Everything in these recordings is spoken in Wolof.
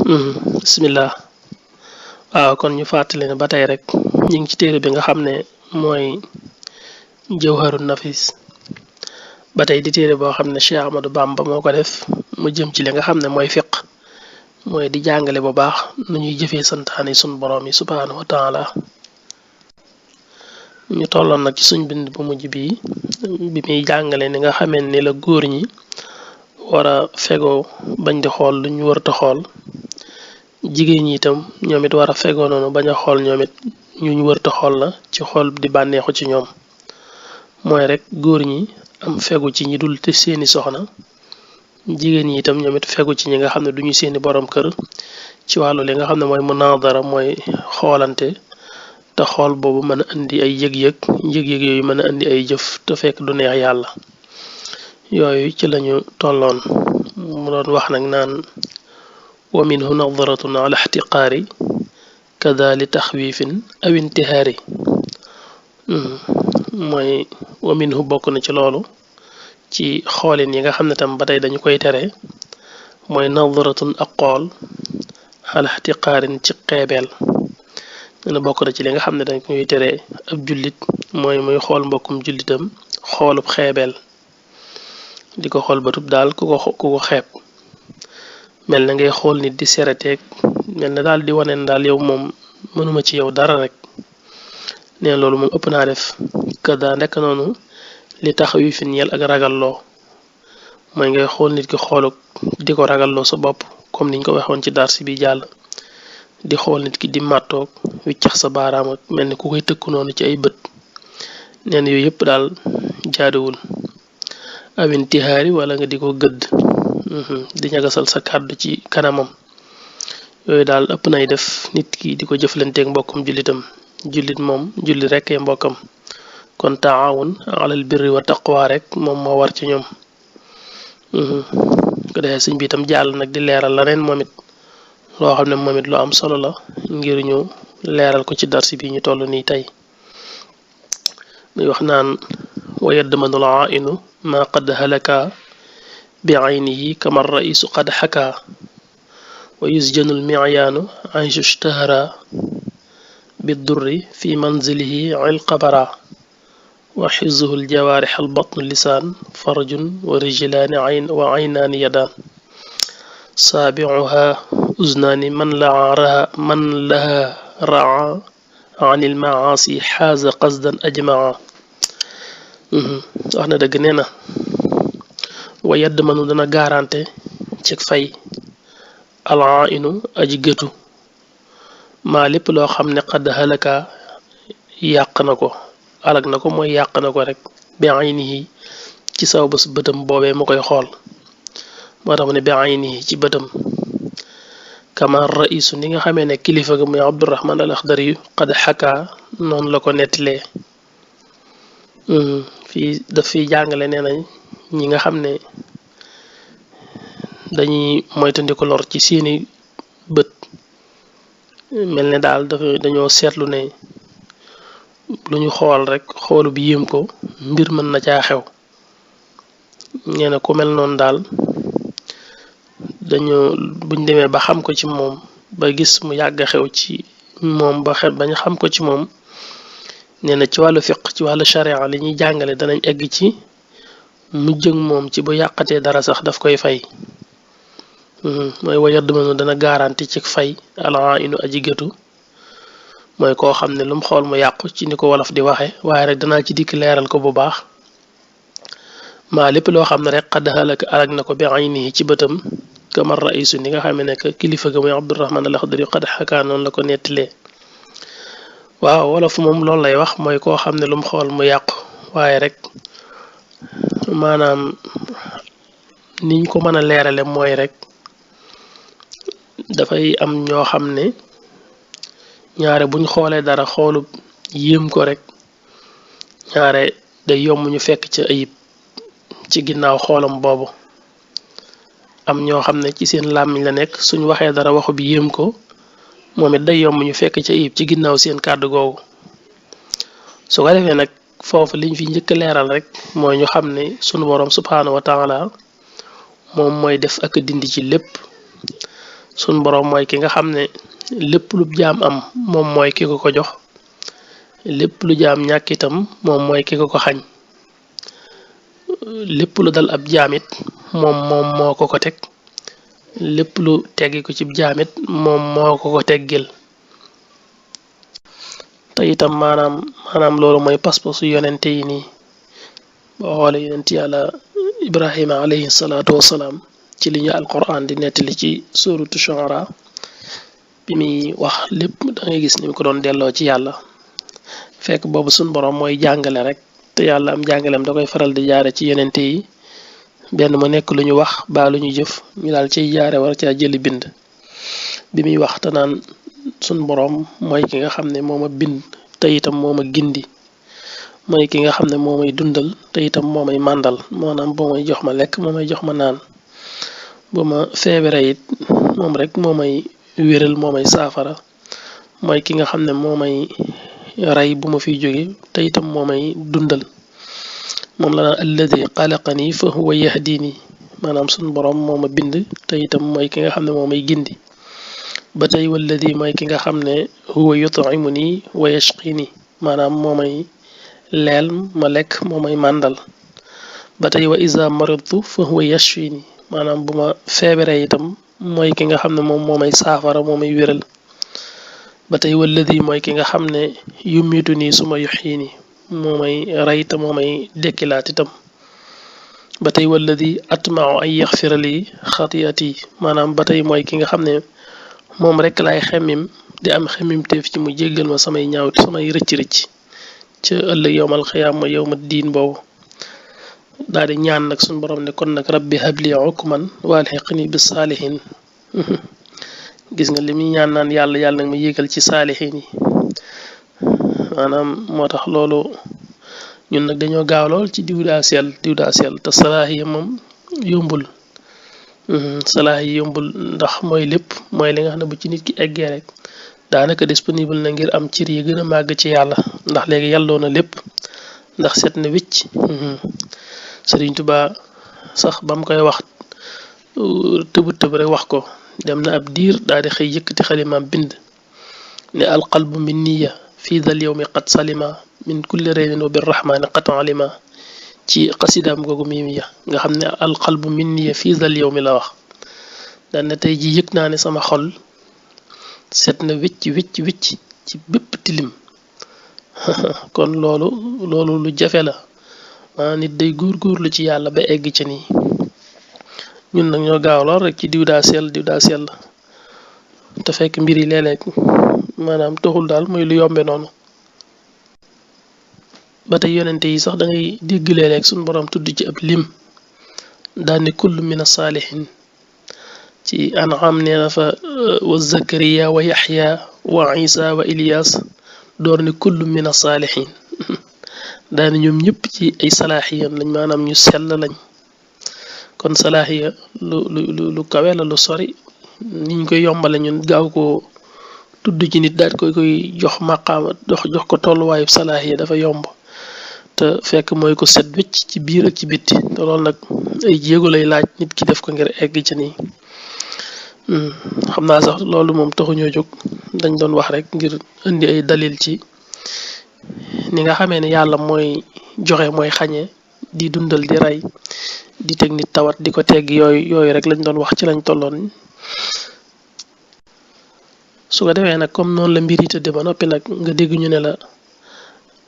bismillah. waaw kon ñu fàttali ne ba tey rek ñu ngi ci téere bi nga xam ne mooy jawharun nafis ba tey di téere boo xam ne Cheikh Ahmadou Bamba moo ko def mu jëm ci li nga xam ne mooy fiq mooy di jàngale bu baax nu ñuy jëfee santaani sun borom yi subhaanahu wa taala ñu tolloon nag ci suñ bind bu mujj bi muy jàngale ni nga xamee ni la góor ñi war a fegoo bañ di xool lu ñu wërta xool jigéen ñi itam ñoom it war a fegoo noonu bañ a xool ñoom it ñu wërta xool la ci xool di bànneexu ci ñoom mooy rek góor ñi am fegu ci ñi dul te seeni soxna jigéen ñi itam ñoom it fegu ci ñi nga xam ne duñu seeni borom kër ci wàllu li nga xam ne mooy munaadara mooy xoolante te xool boobu mën a indi ay yëg-yëg yooyu mën a indi ay jëf te fekk du neex yàlla yooyu ci lañu tolloon mu doon wax nag naan wa minhu nadratun ala ixtiqaari kada li taxwiifin aw intihaari mooy wa minhu bokk na ci loolu ci xoolin yi nga xam ne tam ba tey dañu koy tere mooy nadratun ak xool ala ixtiqaarin ci xeebeel ne bokk na ci li nga xam ne dañ koy tere ab jullit mooy muy xool mbokkum jullitam xoolub xeebeel di ko xool batub daal ku ko xeeb mel na ngay xool nit di sereteeg mel na daal di waneen daal yow moom mënuma ci yow dara rek neen loolu moom ëpp naa def kada nekk noonu li tax wi fi ñeel ak ragalloo mooy ngay xool nit ki xooluk di ko ragalloo sa bopp comme niñ ko waxoon ci darsi bi jàll di xool nit ki di màttoog wiccax sa baaraam ak mel ni ku koy tëkku noonu ci ay bët neen yooyu yëpp daal jaaduwul awin tihaari wala nga di ko gëdd di ñagasal sa kàddu ci kanamam yooyu daal ëpp nay def nit ki di ko jëflanteeg mbokkum jullitam jullit moom julli rek ay mbokkam kon taawun alal birri wa taqwa rek moom moo war ci ñoom ko defee sëñ bi itam jàll nag di leeral la neen moom it loo xam ne moom it lu am solo la ngir ñu leeral ko ci darsi bi ñu toll nii tey muy wax naan wa yadmanul ainu ma qad halaka bi aynihi kama raisu qad xaka wa yusjanul micyaanu ayshu ishtahara biddurri fi manzilihi ilqabara wa xizuhu aljawaarix albatnu lisaan farjun wa rijlaani wa aynaani yadaan saabicuha uznaani man laha raa an ilmacaasi xaaza qasdan ajmaca wax na dëgg nee na wa yadd manu dana gaarante ci fay alaa inu aji gëtu maa lépp loo xam ne xadd halaka yàq na ko alag na ko mooy yàq na ko rek bi aynihi ci saw bés bëtam boobee mu koy xool moo tax mu ne bi aynihi ci bëtam kama raisu ni nga xamee ne kilifa ga muy Abdurahman al Axdari yu xad xaka noonu la ko nettalee fii daf fiy jàngale nee nañ ñi nga xam ne dañuy moytandiku lor ci seeni bët mel ne daal dañoo seetlu ne lu ñu xool rek xoolu bi yéem ko mbir mën na caa xew nee na ku mel noonu daal buñ demee ba xam ko ci moom ba gis mu yàgg xew ci moom bañ xam ko ci moom nee na ci wàllu fiq ci wàllu sharia li ñuy jàngale danañ egg ci mujjëg moom ci bu yàqatee dara sax daf koy fay mooy wayadd manu dana garanti ci fay alaa inu aji gëtu mooy koo xam ne lu mu xool mu yàqu ci ni ko wolof di waxe waaye rek danaa ci dikk leeral ko bu baax maa lépp loo xam ne rek xadd halaka alag na ko bi aynihi ci bëtam kamar raisu ni nga xam ne kilifa ga muy Abdurahman al Axdari xad xakaa noonu la ko nettalee waaw wolof moom loolu lay wax mooy koo xam ne lu mu xool mu yàqu waaye rek maanaam niñ ko mën a leerale mooy rek dafay am ñoo xam ne ñaare buñ xoolee dara xoolub yéem ko rek ñaare day yomb ñu fekk ca ayib ci ginnaaw xoolam boobu am ñoo xam ne ci seen làmmiñ la nekk suñ waxee dara waxu bi yéem ko moom it day yomb ñu fekk ca ayib ci ginnaaw seen kàddu googu su ko defee nag foofu liñ fi njëkk leeral rek mooy ñu xam ne sunu borom subhaanahu wa taala moom mooy def ak dindi ci lépp sun borom mooy ki nga xam ne lépp lu jaam am moom mooy ki ko ko jox lépp lu jaam ñàkk itam moom mooy ki ko ko xañ lépp lu dal ab jaamit moom moo ko ko teg lépp lu teggi ko ci jaamit moom moo ko ko teggil te itam maanaam loolu mooy pas-pasu yonente yi nii boo xoole yonent yàlla ibrahima alayhi salaatu wasalaam ci li ñu alquran di nettali ci suratu shuara bi muy wax lépp da ngay gis ni mu ko doon delloo ci yàlla fekk boobu suñ borom mooy jàngale rek te yàlla am jàngaleem da koy faral di jaare ci yonente yi benn mu nekk lu ñu wax baa lu ñu jëf ñu daal ciy jaare war caa jëli bind bi muy wax te naan sun borom mooy ki nga xam ne moo ma bind te itam moo ma gindi mooy ki nga xam ne moo may dundal te itam moo may màndal maanaam boo may jox ma lekk moo may jox ma naan bu ma feebaree it moom rek moo may wéral moo may saafara mooy ki nga xam ne moo may rey bu ma fiy jóge te itam moo may dundal moom la naan alladi xalaqani fa huwa yahdini maanaam sun borom moo ma bind te itam mooy ki nga xam ne moo may gindi ba tey walladi mooy ki nga xam ne huwa yutimuni wa yashqini maanaam moo may leel ma lekk moo may màndal ba tey wa iza maridtu fa huwa yashfini maanaam bu ma feebaree itam mooy ki nga xam ne moom moo may saafara moo may wéral ba tey walladi mooy ki nga xam ne yumitu nii suma yuxiini moo may rey te moo may dekkilaat itam ba tey walladi atmau ay yaxfira li xatiyati maanaam ba tey mooy ki nga xam ne moom rek laay xemmim di am xemmim teef ci mu jéggal ma samay ñaaw samay rëcc-rëcc ca ëllëg yowmal xiyaama yowma diin boobu daal di ñaan nag suñ borom ne kon nag rabbi habli hukman walhiqni bis saalihin gis nga li muy ñaan naan yàlla nag ma yéegal ci saalihin yi maanaam moo tax loolu ñun nag dañoo gaaw lool ci diw daa sell te salaax yi moom yombul salaax yi yombul ndax mooy lépp mooy li nga xam ne bu ci nit ki eggee rek daanaka disponible na ngir am cër yi gën a màgg ci yàlla ndax léegi yàlloo na lépp ndax set na wicc Sëriñ Tuubaa sax ba mu koy wax tëb rek wax ko dem na ab diir daal di xëy yëkkati xalimaam bind ne alqalbu min niya fii dal yowmi qad salima min kulli reynin wa birrahmani qad alima ci xasidaam googu miimiya nga xam ne alqalbu min niya fii dal yowmi la wax daan na tey ji yëg naa ne sama xol set na wicc ci bépp tilim kon loolu lu jafe la nit day góorgóorlu ci yàlla ba egg ca nii ñun nag ñoo gaaw lool rek ci diw daa sell te fekk mbir yi léeg-léeg maanaam taxul daal muy lu yombe noonu ba tey yonente yi sax da ngay dégg léeg-léeg suñu borom tudd ci ab lim daal ne kullu mina saalihin ci anam nee na fa wa zakariya wa yaxya wa isa wa ilyas door ne kullu mina saalihin daane ñoom ñëpp ci ay salaaxiyan lañ maanaam ñu sell lañ kon salaaxiya lu kawe la lu sori niñ koy yombale ñun gaaw ko tudd ci nit daal koy jox maqaama jox ko tolluwaayu salaaxiya dafa yomb te fekk mooy ko set wecc ci biir ak ci bitti te loolu nag ay jéego lay laaj nit ki def ko ngir egg ci nii xam naa sax loolu moom taxuñoo jóg dañ doon wax rek ngir indi ay dalil ci ni nga xamee ne yàlla mooy joxe mooy xañe di dundal di rey di teg nit tawat di ko tegg yooyu rek lañ doon wax ci lañ tolloon su ko defee nag comme noonu la mbir yi tëdde ba noppi nag nga dégg ñu ne la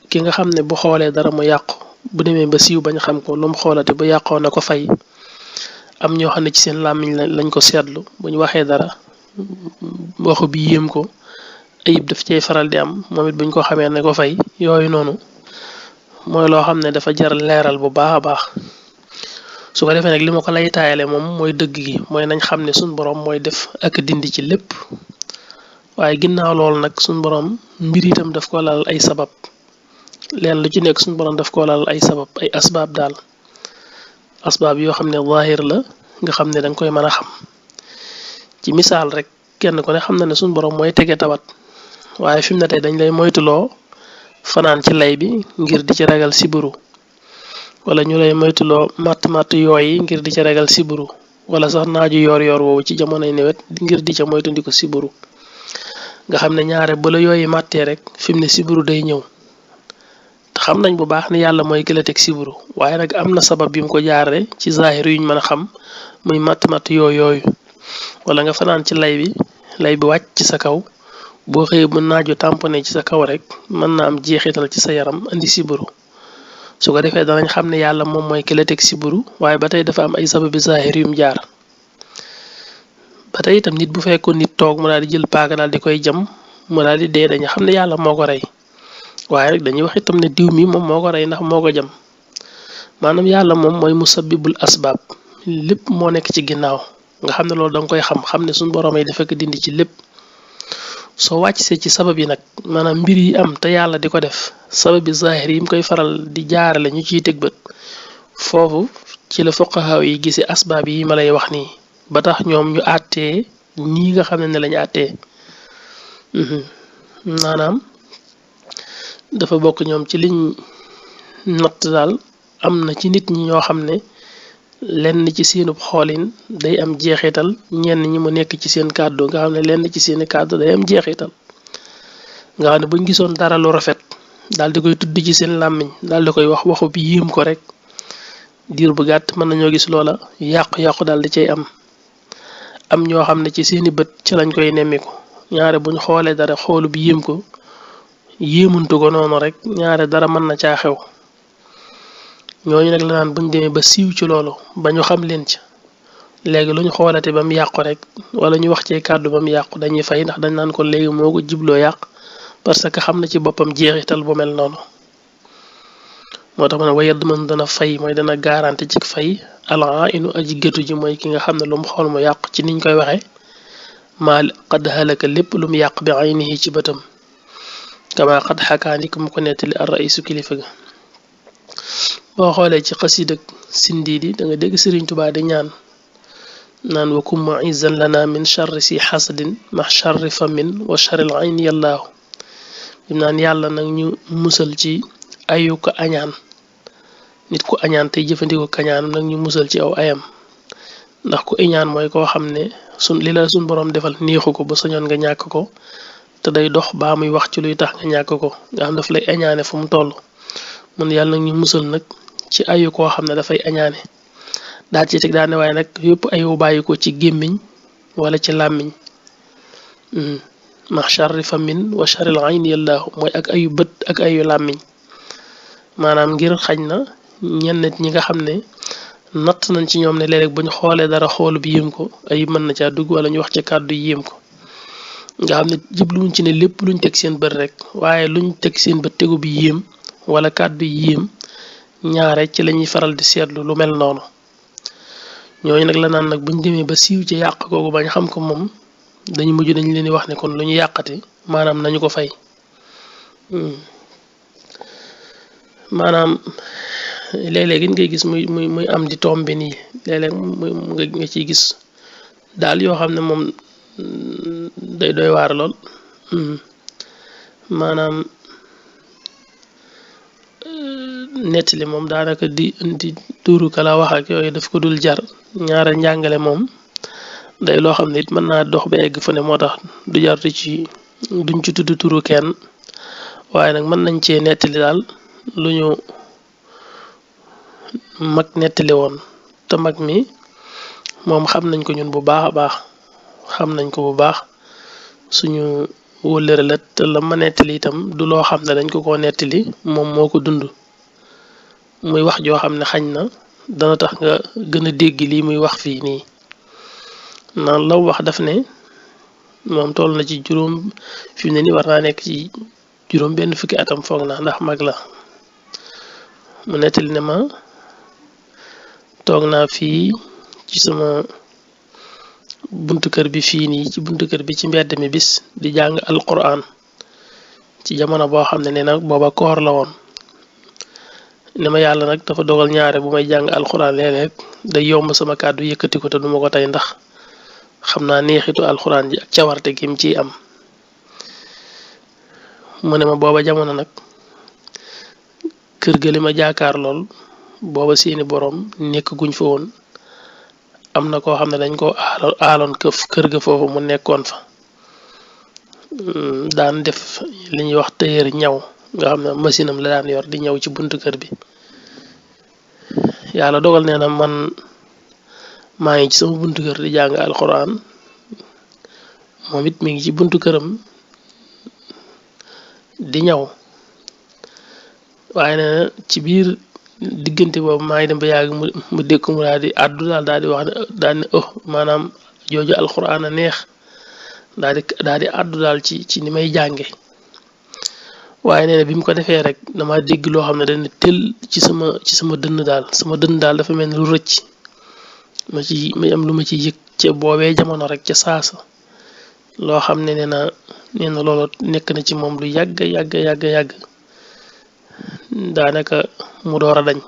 ki nga xam ne bu xoolee dara mu yàqu bu demee ba siiw bañ xam ko lu mu xoolate bu yàqoo na ko fay am ñoo xam ne ci seen làmmiñ lañ ko seetlu bu ñu waxee dara waxu bi yéem ko ayib daf cay faral di am moom it buñ ko xamee ne ko fay yooyu noonu mooy loo xam ne dafa jar leeral bu baax a baax su ko defee nag li ma ko lay taayale moom mooy dëgg gi mooy nañ xam ne suñ borom mooy def ak dindi ci lépp waaye ginnaaw loolu nag suñ borom mbir itam daf ko lal ay sabab leen lu ci nekk suñ borom daf ko lal ay sabab ay asbaab daal asbaab yoo xam ne zaahir la nga xam ne danga koy mën a xam ci misaal rek kenn ku ne xam na ne suñ borom mooy tege tawat waaye fi mu ne tey dañ lay moytuloo fanaan ci lay bi ngir di ci ragal siburu wala ñu lay moytuloo matt yooyi ngir di ci ragal siburu wala sax naaju yor woowu ci jamonoy nawet ngir di ca moytandiku siburu nga xam ne ñaare bu la yooyu màttee rek fi mu ne siburu day ñëw te xam nañ bu baax ni yàlla mooy ki la teg siburu waaye nag am na sabab bi mu ko jaarale ci zahir yuñ mën a xam muy matt yooyu wala nga fanaan ci lay bi wàcc ci sa kaw boo xëyee bu naaju tamponné ci sa kaw rek mën na am jeexital ci sa yaram andi siburu su ko defee danañ xam ne yàlla moom mooy ki la teg siburu waaye ba tey dafa am ay sababi zahir yum jaar ba tey itam nit bu fekkoon nit toog mu daal di jël paaka daal di koy jam mu daal di dee dañu xam ne yàlla moo ko rey waaye rek dañuy wax itam ne diw mi moom moo ko rey ndax moo ko jam maanaam yàlla moom mooy musabbibul asbaab lépp moo nekk ci ginnaaw nga xam ne loolu danga koy xam ne suñu borom yi dafa ko dindi ci lépp soo wàccsee ci sabab yi nag maanaam mbir yi am te yàlla di ko def sababi zahir yi mu koy faral di jaarale ñu ciy teg bët foofu ci la fuqahaa yi gisee asbaab yi ma lay wax nii ba tax ñoom ñu àttee nii nga xam ne lañu àttee maanaam dafa bokk ñoom ci liñ natt daal am na ci nit ñi ñoo xam ne lenn ci seenub xoolin day am jeexital ñenn ñi mu nekk ci seen kàddu nga xam ne lenn ci seeni kàddu day am jeexital nga xam ne buñ gisoon dara lu rafet daal di koy tudd ci seen làmmiñ daal di koy wax waxu bi yéem ko rek diir bu gàtt mën nañoo gis loola yàqu-yàqu daal di cay am ñoo xam ne ci seeni bët ci lañ koy nemmiku ñaare buñ xoolee dara xoolu bi yéem ko yéemuntu ko noonu rek ñaare dara mën na caa xew ñooñu nag la naan buñ demee ba siiw ci loolu ba ñu xam leen ci léegi lu ñu xoolate ba mu yàqu rek wala ñu wax ci kàddu ba mu yàqu dañuy fay ndax dañ naan ko léegi moo ko jubloo yàq parce que xam na ci boppam jeexital bu mel noonu moo tax ma ne wayad man dana fay mooy dana garanti ci fay ala inu aji gëtu ji mooy ki nga xam ne lu mu xool mu yàqu ci niñ koy waxee maa qad halaka lépp lu mu yàq bi aynihi ci bëtam kama qad xakaani ku mu ko nettali ar raisu kilifa ga boo xoolee ci xasidak sindiidi da nga dégg Sëriñ Tuubaa di ñaan naan wa kum mu'izzan lana min charri si xasadin ma charri famin wa charril ayni yallaahu dim naan yàlla nag ñu musal ci ayu ko añaan nit ku añaan tey jëfandikoo kañaanam nag ñu musal ci aw ayam ndax ku iñaan mooy koo xam ne li la suñ boroom defal neexu ko ba sañoon nga ñàkk ko te day dox baa muy wax ci luy tax nga ñàkk ko nga xam daf lay añaane fu mu toll mun yàlla nag ñu musal nag ci ayu koo xam ne dafay añaane daal ci teg daane waaye nag yëpp ayu bàyyi ko ci gémmiñ wala ci làmmiñ ma charri famin wa charril ayni yallaahu mooy ak ayu bët ak ayu làmmiñ maanaam ngir xañ na ñenn ñi nga xam ne natt nañ ci ñoom ne léeg-léeg bu ñu xoolee dara xoolu bi yéem ko ay mën na caa dugg wala ñu wax ci kàddu yi yéem ko nga xam ne jubluwuñ ci ne lépp luñ teg seen bët rek waaye luñ teg seen bët tegu bi yéem wala kàddu yi yéem ñaare ci lañuy faral di seetlu lu mel noonu ñooñu nag la naan nag buñ demee ba siiw ci yàq googu bañ xam ko moom dañu mujj dañ leen di wax ne kon lu ñu yàqati maanaam nañu ko fay maanaam léeg-léeg it ngay gis muy am di tombe nii léeg-léeg nga ciy gis daal yoo xam ne moom day doy waar lool maanaam nettali moom daanaka di tuuru kala wax ak yooyu daf ko dul jar ñaare njàngale moom day loo xam ne it mën naa dox ba egg fa ne moo tax du jar duñ ci tudd turu kenn waaye nag mën nañ cee nettali daal lu ñu mag nettali woon te mag mi moom xam nañ ko ñun bu baax a baax xam nañ ko bu baax suñu wëllëre la te la ma nettali itam du loo xam ne dañ ko nettali moom moo ko dund muy wax joo xam ne xañ na dana tax nga gën a dégg lii muy wax fii nii naan law wax daf ne moom toll na ci juróom fi mu ne ni war naa nekk ci juróom benn fukki atam foog na ndax mag la mu nettali ne ma toog naa fii ci sama buntu kër bi fii nii ci buntu kër bi ci mbedd mi bis di jàng alquran ci jamono boo xam ne nee na booba koor la woon ne ma yàlla nag dafa dogal ñaare bu may jàng alquran léeg-léeg day yomb sama kàddu yëkkati ko te duma ko tey ndax xam naa neexitu alquran ji ak cawarte gi mu ciy am mu ne ma booba jamono nag kër ga li ma jaakaar lool booba seeni boroom nekk guñ fa woon am na koo xam ne dañ ko aaloon kër ga foofu mu nekkoon fa daan def li ñuy wax tailleur ñaw nga xam ne machine am la daan yor di ñaw ci buntu kër bi yàlla dogal nee na man maa ngi ci sama buntu kër di jàng alxuraan moom it mi ngi ci buntu këram di ñaw waaye nee na ci biir diggante boobu maa ngi dem ba yàgg mu dégg mu daal di àddu daal di wax daal ne maanaam jooju alxuraan a neex daal di àddu daal ci ni may jànge waaye nee na bi mu ko defee rek dama dégg loo xam ne dañ tël ci sama dënn daal sama dënn daal dafa mel ni lu rëcc ma am lu ma ci yëg ca boobee jamono rek ca saasa loo xam ne nee na loolu nekk na ci moom lu yàgg daanaka mu door a dañ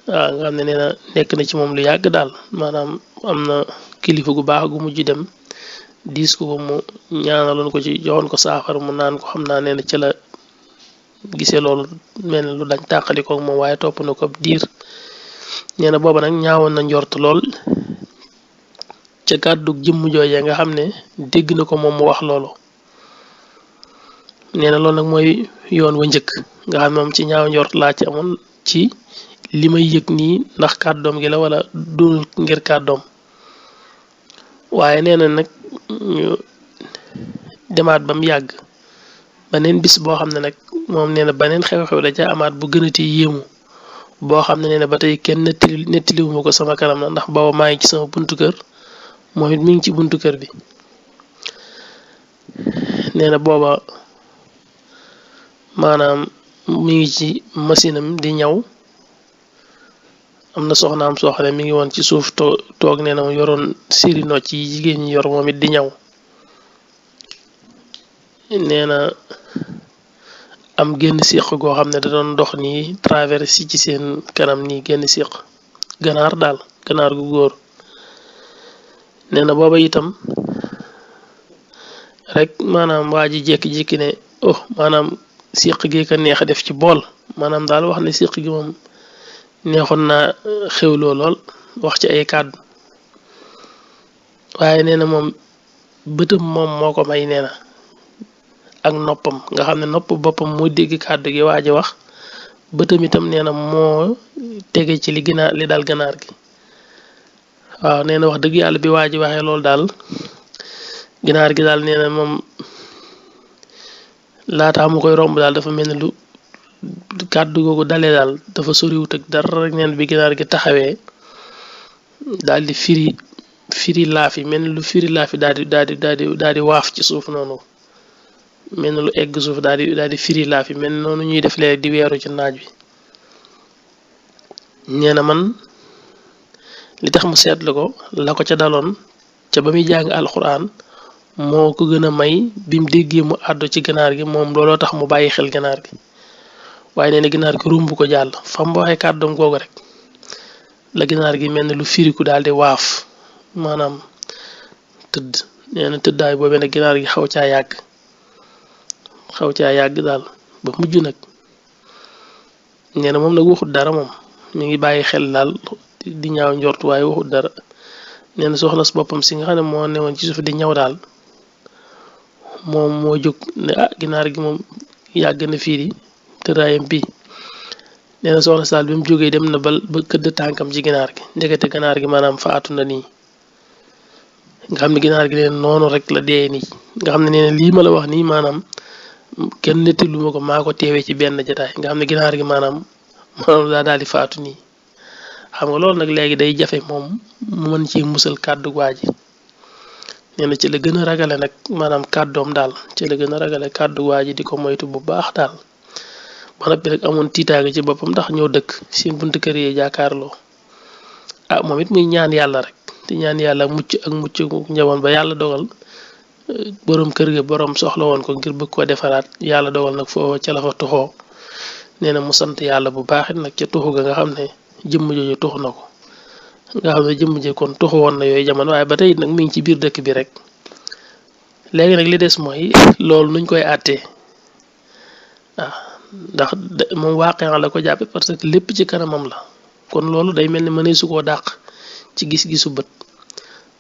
waaw nga xam ne nee na nekk na ci moom lu yàgg daal maanaam am na kilifa gu baax gu mujj dem diis ko ba mu ñaanaloon ko ci joxoon ko saafara mu naan ko xam naa nee na ci la gisee loolu mel ne lu dañ tàqali ko moom waaye topp na ko diir nee na booba nag ñaawoon na njort lool ca kàddu jëmm joojee nga xam ne dégg na ko moom mu wax loolu nee na loolu nag mooy yoon wa njëkk nga xam ne moom ci ñaaw njort laa ci amoon ci li may yëg nii ndax kàddoom gi la wala dul ngir kàddoom waaye nee na nag ñu demaat ba mu yàgg beneen bis boo xam ne nag moom nee na beneen xew-xew da ca amaat bu gënati yéemu boo xam ne nee na ba tey kenn nettaliwuma ko sama kanam na ndax booba maa ngi ci sama buntu kër moom it mi ngi ci buntu kër bi nee na booba maanaam mi ngi ci machine am di ñaw am na soxnaam soo xam ne mi ngi woon ci suuf toog nee na mu yoroon séri nocc yi jigéen ñi yor moom it di ñaw nee na am génn siq goo xam ne da doon dox nii traversé ci seen kanam nii génn siq ganaar daal ganaar gu góor nee na booba itam rek maanaam waa ji jékki-jékki ne maanaam siq gi ka neex a def ci bool maanaam daal wax ne siq gi moom neexoon naa xewloo lool wax ci ay kàddu waaye nee na moom bëtam moom moo ko may nee na ak noppam nga xam ne nopp boppam moo dégg kàddu gi waa ji wax bëtam itam nee na moo tege ci li dal ganaar gi waaw nee na wax dëgg yàlla bi waa ji waxee loolu daal ginaar gi daal nee na moom laataa mu koy romb daal dafa mel ni lu kàddu googu dalee daal dafa soriwut ak dara rek neen bi ginaar gi taxawee daal di firi laaf yi mel ni lu firi laaf yi daal di waaf ci suuf noonu mel ni lu egg suuf daal di firi laaf yi mel ni noonu ñuy def léegi di weeru ci naaj wi nee na man li tax mu seetlu ko la ko ca daloon ca ba muy jàng alxuraan moo ko gën a may bi mu déggee mu àddu ci ganaar gi moom looloo tax mu bàyyi xel ganaar gi waaye nee na ginaar gi rumb ko jàll fam ba waxee kàddoom googu rek la ginaar gi mel ne lu firiku daal di waaf maanaam tëdd nee na tëddaay boobee nag ginaar gi xaw caa yàgg daal ba mujj nag nee na moom nag waxut dara moom mi ngi bàyyi xel daal di ñaaw njort waaye waxut dara nee na soxna si boppam si nga xam ne moo newoon ci suuf di ñaw daal moom moo jóg ne ginaar gi moom yàgg na fii di tëraayam bii nee na soxna saal bi mu jógee dem na ba këdd tànkam ci ginaar gi ndekete ginaar gi maanaam faatu na nii nga xam ne ginaar gi leen noonu rek la dee nii nga xam ne nee na lii ma la wax nii maanaam kenn nettalu ma ko maa ko teewee ci benn jataay nga xam ne ginaar gi maanaam daal di faatu nii xam nga loolu nag léegi day jafe moom mu mën ci musal kàddu waa ji nee na ci la gën a ragale nag maanaam kàddoom daal ci la gën a ragale kàddu waa ji di ko moytu bu baax daal ba noppi rek amoon tiitaange ci boppam ndax ñoo dëkk seen buntu kër yi jàkkaarloo moom it muy ñaan yàlla rek di ñaan yàlla mucc njaboot ba yàlla dogal borom kër ga borom soxla woon ko ngir bëgg ko defaraat yàlla dogal nag foofu ca la fa tuxoo nee na mu sant yàlla bu baax it nag ca tuxu ga nga xam ne jëmm jooju tuxu na ko nga xam ne jëmm ji kon tuxu woon na yooyu jamono waaye ba tey nag mi ngi ci biir dëkk bi rek léegi nag li des mooy loolu nuñ koy àttee ndax moom waaqe la ko jàppe parce que lépp ci kanamam la kon loolu day mel ni mënee su koo dàq ci gis-gisu bët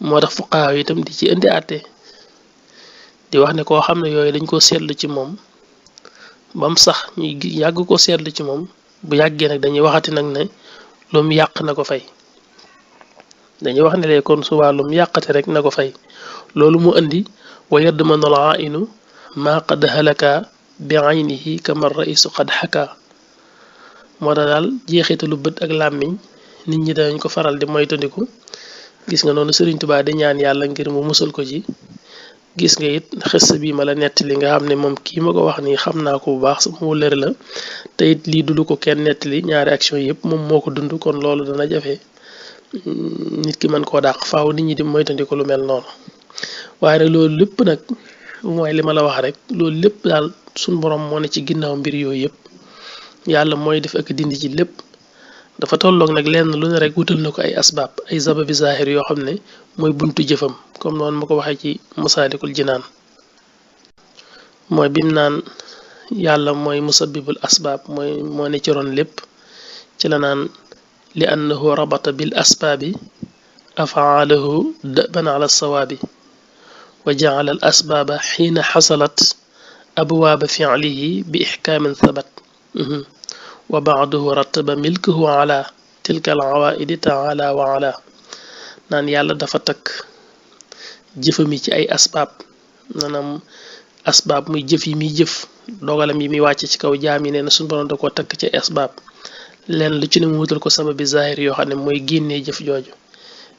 moo tax fuqaaw yi itam di ci indi àtte di wax ne koo xam ne yooyu dañ ko seetlu ci moom bam sax ñuy yàgg ko seetlu ci moom bu yàggee nag dañuy waxati nag ne lu mu yàq na ko fay dañuy wax ne lee kon subaa lu mu yàqate rek na ko fay loolu mu indi wa yadmanul ainu maa qad halaka bi aynihi kama raisu qad xaka moo tax daal jeexitalu bët ak làmmiñ nit ñi dañ ko faral di moytandiku gis nga noonu Sëriñ Tuubaa di ñaan yàlla ngir mu musal ko ci gis nga it xës bii ma la nettali nga xam ne moom kii ma ko wax nii xam naa ko bu baax sama wëllëre la te it lii dulu ko kenn nettali ñaari action yëpp moom moo ko dund kon loolu dana jafe nit ki mën koo dàq faaw nit ñi di moytandiku lu mel noonu waaye nag loolu lépp nag mooy li ma la wax rek loolu lépp daal suñ borom moo ne ci ginnaaw mbir yooyu yëpp yàlla mooy def ak dindi ci lépp dafa tolloog nag lenn lu ne rek wutal na ko ay asbaab ay sababi zahir yoo xam ne mooy buntu jëfam comme noonu ma ko waxee ci Masaalikul Jinaan mooy bim naan yàlla mooy musabbibul asbaab mooy moo ne ci ron lépp ci la naan li annahu rabata bil asbaabi afaalahu daban ala sawaabi wa jaala al asbaaba xiina xasalat abwaaba fiilihi bi ixkaamin sabat wa baaduhu rattaba milkuhu ala tilka al awaaidi taala wa ala naan yàlla dafa takk jëfami ci ay asbaab maanaam asbaab muy jëf yi muy jëf dogalam yi muy wàcc ci kaw jaam yi nee na suñu borom da koo takk ci asbaab leen lu ci ne mu wutal ko sababi zahir yoo xam ne mooy génnee jëf jooju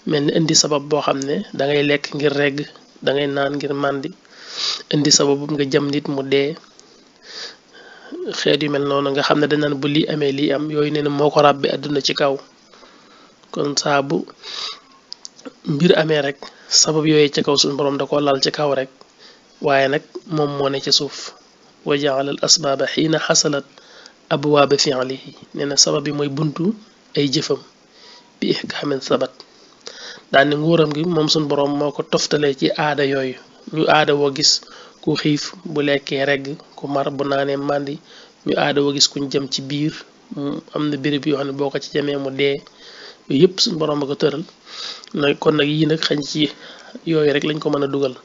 mel ni indi sabab boo xam ne dangay lekk ngir regg dangay naan ngir màndi indi sababu nga jam nit mu dee xeet yu mel noonu nga xam ne dañ naan bu lii amee lii am yooyu nee na moo ko ràbbi àdduna ci kaw kon saa bu mbir amee rek sabab yooyu ca kaw suñu borom da ko lal ci kaw rek waaye nag moom moo ne ci suuf wa jaala al asbaaba xiina xasalat abwaaba fi'lihi nee na sabab bi mooy buntu ay jëfam bi ihkaamin sabat daal ne nguuram gi moom suñu borom moo ko toftalee ci aada yooyu ñu aada woo gis ku xiif bu lekkee regg ku mar bu naanee màndi ñu aada woo gis kuñ jëm ci biir am na béréb yoo xam ne boo ko ci jamee mu dee yooyu yëpp suñu borom a ko tëral nag kon nag yii nag xañ ci yooyu rek lañ ko mën a dugal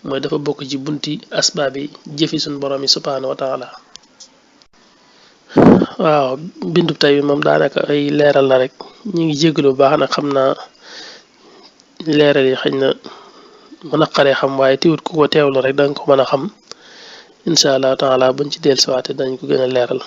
mooy dafa bokk ci bunti asbaab yi jëfi suñu borom yi subhaanahu wa taala waaw bindub tey bi moom daanaka ay leeral la rek ñu ngi jégalu bu baax nag xam naa leeral yi xëy na mën a xaree xam waaye tiwut ku ko teewlu rek danga ko mën a xam incha allah taala buñ ci dellusiwaate dañ ko gën a leeral